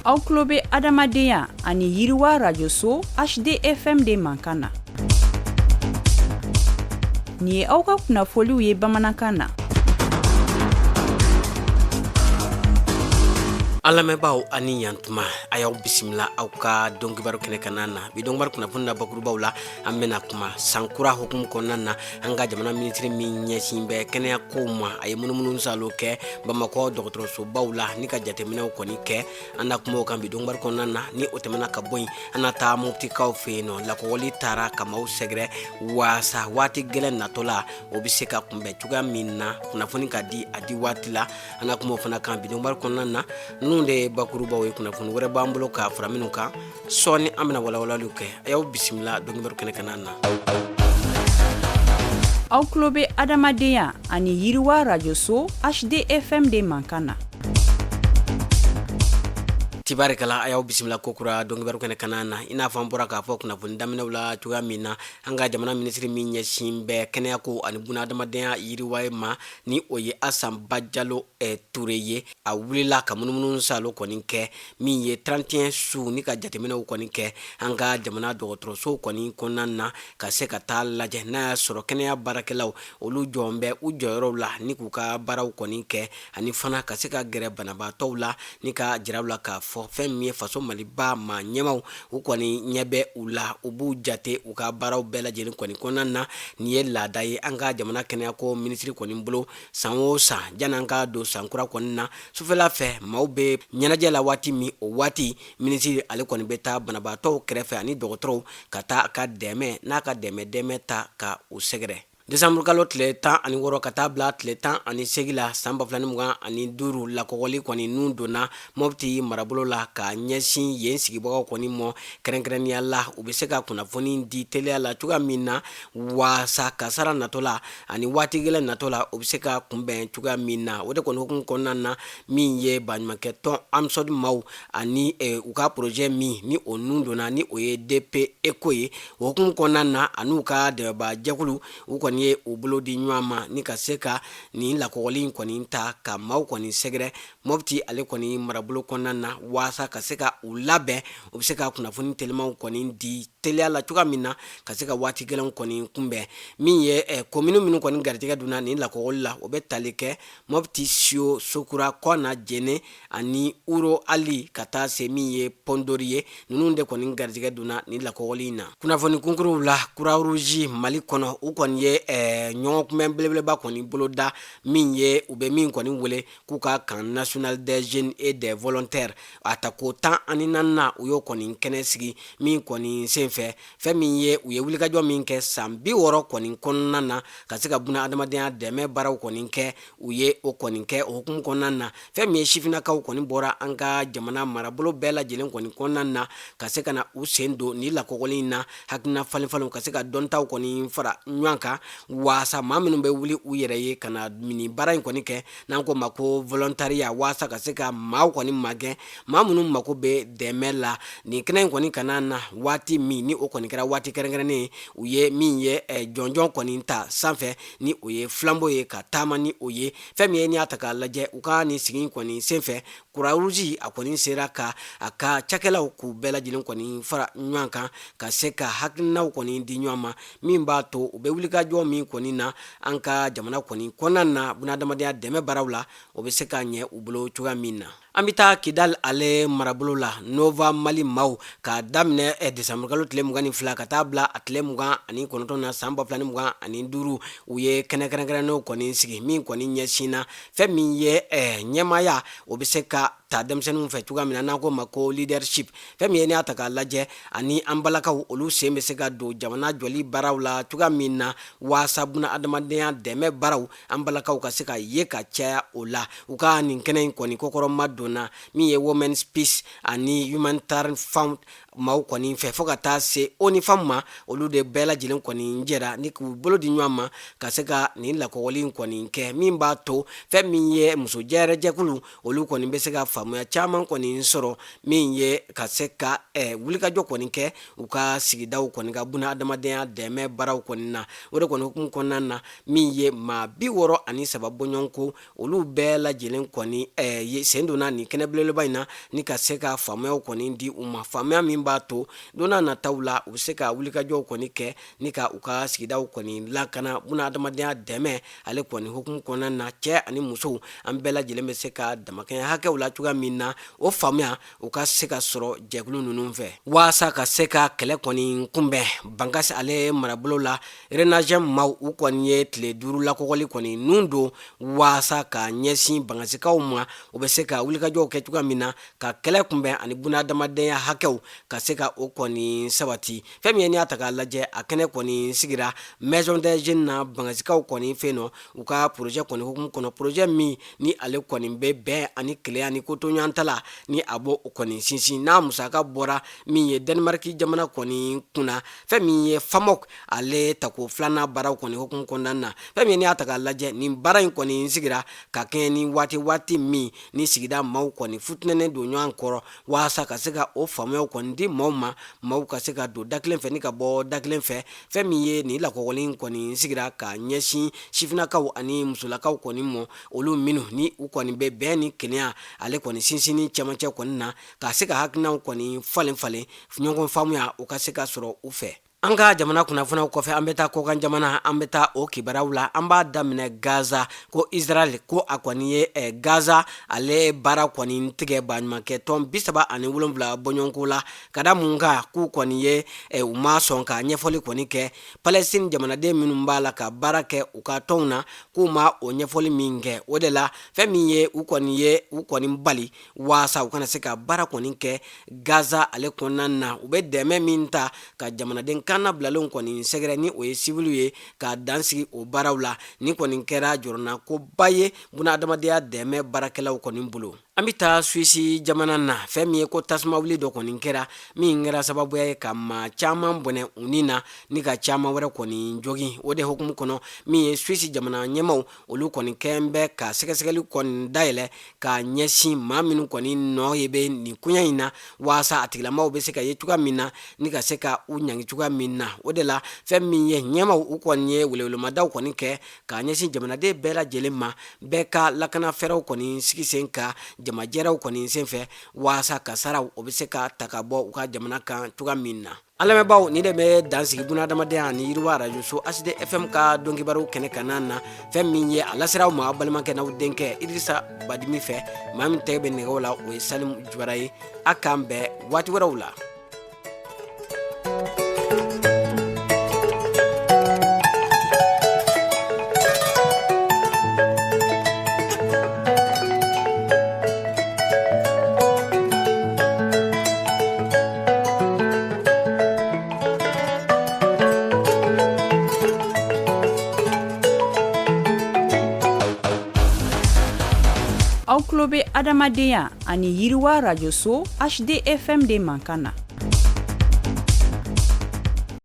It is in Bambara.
Aw tulo bɛ adamadenya ani yiriwa rajoso HDFM de mankan na. Nin ye aw ka kunnafoliw ye bamanankan na. An lamɛnbaaw a ni yantuma, a y'aw bisimila aw ka donkibaru kɛnɛ kanna na. Bi donkibaru kunnafoni na bakurubaw la, an bɛna kuma san kura hukumu kɔnɔna na. An ka jamana minisiri min ɲɛsin bɛ kɛnɛya kow ma, a ye munumunu salo kɛ Bamakɔ dɔgɔtɔrɔsobaw la ni ka jateminɛw kɔni kɛ. An na kuma o kan bi donkibaru kɔnɔna na. Ni o tɛmɛna ka bɔ yen, an na taa Moptikaw fɛ yen nɔ. Lakɔgɔli taara ka maaw sɛgɛrɛ waasa waati gɛlɛn natɔ la, o bɛ se ka kunbɛn cogoya min na, kunnafoni ka di a di waati la. An na kuma o fana kan bi donkibaru kɔnɔna na. Ninnu de ye bakurubaw ye. Kunnafoni wɛrɛ b'an bolo ka fara minnu kan, sɔɔni an bɛna walawalaliw kɛ. A y'aw bisimila donkibaru kɛnɛ kanna na. Aw tulo bɛ adamadenya ani yiriwa rajoso HDFM de mankan na. Tibarikala, a y'aw bisimila kokura donkibaru kɛnɛ kanna na. I n'a fɔ an bɔra k'a fɔ kunnafoni daminɛw la cogoya min na, an ka jamana minisiri min ɲɛsin bɛ kɛnɛyako ani bunadamadenya yiriwa ma, ni o ye Asan Bajalo Ture ye, a wulila ka munumunu salo kɔni kɛ min ye 31 su ni ka jateminɛw kɔni kɛ an ka jamana dɔgɔtɔrɔsow kɔni kɔnɔna na, ka se ka taa lajɛ n'a y'a sɔrɔ kɛnɛya baarakɛlaw olu jɔn bɛ u jɔyɔrɔw la ni k'u ka baaraw kɔni kɛ, ani fana ka se ka gɛrɛ banabaatɔw la ni ka jira u la k'a fɔ fɛn min ye faso Maliba maa ɲɛmaw, u kɔni ɲɛ bɛ u la, u b'u jate u ka baaraw bɛɛ lajɛlen kɔni kɔnɔna na. Nin ye laada ye an ka jamana kɛnɛyako minisiri kɔni bolo. San o san, janni an ka don san kura kɔni na, sufɛla fɛ maaw bɛ ɲɛnajɛ la waati min, o waati minisiri ale kɔni bɛ taa banabaatɔw kɛrɛfɛ ani dɔgɔtɔrɔw ka taa a ka dɛmɛ n'a ka dɛmɛ dɛmɛ ta ka u sɛgɛrɛ. Desanburukalo tile 16 ka taa bila tile 18 la san 2025, lakɔgɔli kɔni nun donna Mɔpti marabolo la ka ɲɛsin yen sigibagaw kɔni mɔ, kɛrɛnkɛrɛnnenya la u bɛ se ka kunnafoni di teliya la cogoya min na waasa kasara natɔ la ani waati gɛlɛn natɔ la, o bɛ se ka kunbɛn cogoya min na. O de kɔni hukumu kɔnɔna na, min ye baɲumankɛ tɔn AMSODE maaw ani u ka projet min ni o nun donna, ni o ye DP ECO ye, o hukumu kɔnɔna na, an'u ka dɛmɛbaa jɛkulu, u kɔni ye u bolo di ɲɔgɔn ma ni ka se ka nin lakɔgɔli in kɔni ta ka maaw kɔni sɛgɛrɛ Mɔpti ale kɔni marabolo kɔnɔna na, waasa ka se ka u labɛn, u bɛ se ka kunnafoni telimanw kɔni di teliya la cogoya min na, ka se ka waati gɛlɛnw kɔni kunbɛn. Min ye komini minnu kɔni garijɛgɛ donna nin lakɔgɔli la, o bɛ tali kɛ Mɔpti, Siyo, Sokura, Kɔna, Jene ani Uro Ali ka taa se min ye Pɔndori ye. Ninnu de kɔni garijɛgɛ donna nin lakɔgɔli in na. Kunnafoni kunkuruw la, Croix-Rouge Mali kɔnɔ, u kɔni ye ɲɔgɔnkunbɛn belebeleba kɔni boloda min ye, u bɛ min kɔni wele k'u ka camp national des jeunes et des volontaires, a tako 14nan, u y'o kɔni kɛnɛ sigi min kɔni senfɛ. Fɛn min ye, u ye wulikajɔ min kɛ san 60 kɔni kɔnɔna na ka se ka buna adamadenya dɛmɛ baaraw kɔni kɛ, u ye o kɔni kɛ. O hukumu kɔnɔna na, fɛn min ye sifinnakaw kɔni bɔra an ka jamana marabolo bɛɛ lajɛlen kɔni kɔnɔna na ka se ka na u sen don nin lakɔgɔli in na, hakilina falenfalenw ka se ka dɔntaw kɔni fara ɲɔgɔn kan waasa maa minnu bɛ wuli u yɛrɛ ye ka na nin baara in kɔni kɛ, n'an ko ma ko volontariat, waasa ka se ka maaw kɔni magɛn, maa minnu mako bɛ dɛmɛ la nin kɛnɛ in kɔni kana na. Waati min ni o kɔni kɛra waati kɛrɛnkɛrɛnnen ye, u ye min ye jɔnjɔn kɔni ta sanfɛ, ni o ye flambeau ye ka taama ni o ye. Fɛn min ye, n'i y'a ta k'a lajɛ, u ka nin sigi kɔni senfɛ, Croix-Rouge a kɔni sera ka a ka cakɛlaw k'u bɛɛ lajɛlen kɔni fara ɲɔgɔn kan ka se ka hakilinaw kɔni di ɲɔgɔn ma, min b'a to u bɛ wulikajɔ min kɔni na an ka jamana kɔni kɔnɔna na bunadamadenya dɛmɛ baaraw la, o bɛ se ka ɲɛ u bolo cogoya min na. An bɛ taa Kidal ale marabolo la, Nova Mali maaw, k'a daminɛ desanburukalo tile 22 ka taa bila a tile 29 na san 2025, u ye kɛnɛ kɛrɛnkɛrɛnnenw kɔni sigi min kɔni ɲɛsinna fɛn min ye ɲɛmaaya, o bɛ se ka ta denmisɛnninw fɛ cogoya min na, n'an ko ma ko leadership. Fɛn min ye, n'i y'a ta k'a lajɛ, ani an balakaw olu sen bɛ se ka don jamana jɔli baaraw la cogoya min na, waasa buna adamadenya dɛmɛ baaraw, an balakaw ka se ka ye ka caya o la. U ka nin kɛnɛ in kɔni kɔkɔrɔma donna min ye Women's Peace ani Humanitarian Fund maaw kɔni fɛ, fo ka taa se ONU Femmes ma. Olu de bɛɛ lajɛlen kɔni jɛra ni k'u bolo di ɲɔgɔn ma ka se ka nin lakɔgɔli in kɔni kɛ, min b'a to fɛn min ye muso jɛyɛrɛjɛkulu, olu kɔni bɛ se ka faamu. faamuya caman kɔni sɔrɔ min ye ka se ka wulikajɔ kɔni kɛ u ka sigidaw kɔni ka buna adamadenya dɛmɛ baaraw kɔni na. O de kɔni hukumu kɔnɔna na, min ye maa 63 bɔɲɔgɔnko, olu bɛɛ lajɛlen kɔni sen donna nin kɛnɛ belebeleba in na ni ka se ka faamuyaw kɔni di u ma, faamuya min b'a to don n'a nataw la u bɛ se ka wulikajɔw kɔni kɛ ni ka u ka sigidaw kɔni lakana buna adamadenya dɛmɛ ale kɔni hukumu kɔnɔna na. Cɛ ani musow, an bɛɛ lajɛlen bɛ se ka damakɛɲɛ hakɛw la cogoya min na, o faamuya u ka se ka sɔrɔ jɛkulu ninnu fɛ waasa ka se ka kɛlɛ kɔni kunbɛn. Bankasi ale marabolo la, Renajɛm maaw, u kɔni ye tile 5 lakɔgɔli kɔni nun don waasa ka ɲɛsin Bankasikaw ma, u bɛ se ka wulikajɔw kɛ cogoya min na ka kɛlɛ kunbɛn ani buna adamadenya hakɛw ka se ka o kɔni sabati. Fɛn min ye, n'i y'a ta k'a lajɛ, a kɛnɛ kɔni sigira Maison des Jeunes na Bankasikaw kɔni fɛ nɔ, u ka projet kɔni hukumu kɔnɔ, projet min ni ale kɔni bɛ bɛn ani kelenya ni kotoɲɔgɔntala ni a b'o kɔni sinsin, n'a musaka bɔra min ye Danemark jamana kɔni kunna, fɛn min ye FAMOC ale tako filanan baaraw kɔni hukumu kɔnɔna na. Fɛn min ye, n'i y'a ta k'a lajɛ, nin baara in kɔni sigira ka kɛɲɛ ni waati min ni sigida maaw kɔni futinɛnen don ɲɔgɔn kɔrɔ, waasa ka se ka o faamuyaw kɔni di maaw ma, maaw ka se ka don da kelen fɛ ni ka bɔ da kelen fɛ. Fɛn min ye, nin lakɔgɔli kɔni sigira ka ɲɛsin sifinnakaw ani musolakaw kɔni mɔ, olu minnu ni u kɔni bɛ bɛn ni kelenya ale kɔni sinsinni cɛmancɛ kɔni na, ka se ka hakilinaw kɔni falen falen, ɲɔgɔn faamuya o ka se ka sɔrɔ u fɛ. An ka jamana kunnafoniw kɔfɛ, an bɛ taa kɔkan jamana, an bɛ taa o kibaruyaw la. An b'a daminɛ Gaza, ko Israël ko a kɔni ye Gaza ale baara kɔni tigɛ baɲumankɛ tɔn 37 bɔɲɔgɔnko la, ka da mun kan? K'u kɔni ye u ma sɔn ka ɲɛfɔli kɔni kɛ Palestine jamanaden minnu b'a la ka baara kɛ u ka tɔnw na, k'u ma o ɲɛfɔli min kɛ. O de la, fɛn min ye, u kɔni ye u kɔni bali waasa u kana se ka baara kɔni kɛ Gaza ale kɔnɔna na, u bɛ dɛmɛ min ta ka jamanaden kannabilalenw kɔni sɛgɛrɛ, ni o ye siviliw ye, ka dan sigi o baaraw la. Nin kɔni kɛra jɔrɔnakoba ye buna adamadenya dɛmɛ baarakɛlaw kɔni bolo. An bɛ taa Suwisi jamana na. Fɛn min ye, ko tasuma wuli dɔ kɔni kɛra min kɛra sababuya ye ka maa caman bɔnɛ u ni na ni ka caman wɛrɛ kɔni jogin. O de hukumu kɔnɔ, min ye Suwisi jamana ɲɛmaw, olu kɔni kɛn bɛ ka sɛgɛsɛgɛli kɔni dayɛlɛ ka ɲɛsin maa minnu kɔni nɔ ye bɛ nin koɲa in na, waasa a tigilamaw bɛ se ka ye cogoya min na ni ka se ka u ɲangi cogoya min na. O de la, fɛn min ye, ɲɛmaw, u kɔni ye welewelemadaw kɔni kɛ ka ɲɛsin jamanaden bɛɛ lajɛlen ma, bɛɛ ka lakana fɛɛrɛw kɔni sigi sen kan jamajɛrɛw kɔni senfɛ, waasa kasaraw o bɛ se ka ta ka bɔ u ka jamana kan cogoya min na. An lamɛnbaaw, nin de bɛ dan sigi buna adamadenya ani yiriwa arajoso HD FM ka donkibaru kɛnɛ kanna na. Fɛn min ye, a lasera aw ma aw balimakɛ n'aw denkɛ Idirisa Badimi fɛ. Maa min tɛgɛ bɛ nɛgɛw la, o ye Salimu Jubara ye. A k'an bɛn waati wɛrɛw la. Aw tulo bɛ adamadenya ani yiriwa arajoso HDFM de mankan na.